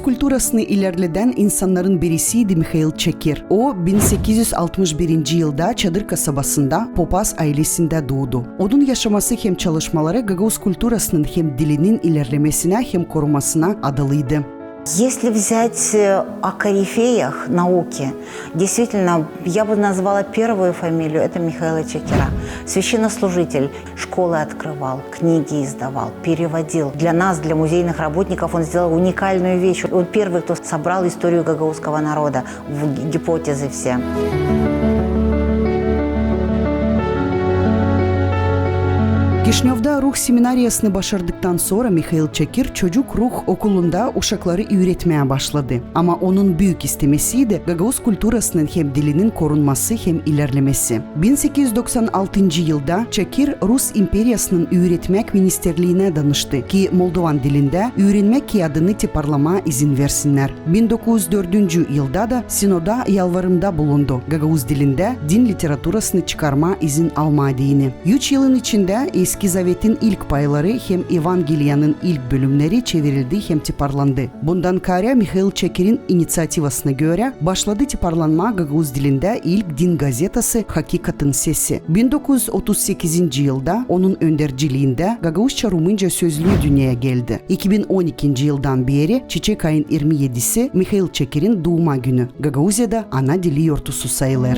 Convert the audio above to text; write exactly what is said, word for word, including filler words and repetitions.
kulturasını ilerledän insannarın birisiydi Mihail Çakir. O, bin sekiz üz altmış birinci yılda Çadır kasabasında popaz aylesindä duudu. Onun yaşaması hem çalışmaları gagauz kulturasının hem dilinin ilerlemesinä hem korumasına adalıydı. Если взять, э, о корифеях науки, действительно, я бы назвала первую фамилию, это Михаила Чакира. Священнослужитель, школы открывал, книги издавал, переводил. Для нас, для музейных работников, он сделал уникальную вещь. Он первый, кто собрал историю гагаузского народа в ги-, гипотезы все. Kişinövda ruh seminariyasını başardıktan sora Mihail Çakir çocuk ruh okulunda uşakları üüretmää başladı. Ama onun büük istemesiydi gagauz kulturasının hem dilinin korunması hem ilerlemesi. Bin sekiz üz doksan altıncı yılda Çakir Rus imperiyasının üüretmäk ministerliinä danıştı, ki moldovan dilindä üürenmäk kiyadını tiparlamaa izin versinnär. Bin dokuz üz dördüncü yılda da sinoda yalvarımda bulundu gagauz dilindä din literaturasını çıkarmaa izin almaa deyni. Üç yılın içindä Eski Zavetin ilk payları hem Evangeliyanın ilk bölümneri çevirildi hem tiparlandı. Bundan kaarä Mihail Çakirin iniţiativasına görä başladı tiparlanmaa gagauz dilindä ilk din gazetası Hakikatın sesi. Bin dokuz üz otuz sekizinci yılda onun önderciliindä gagauzça-rumınca sözlüü dünneyä geldi. İki bin on ikinci yıldan beeri çiçek ayın irmi edisi Mihail Çakirin duuma günü. Gagauziyada ana dili yortusu sayılêr.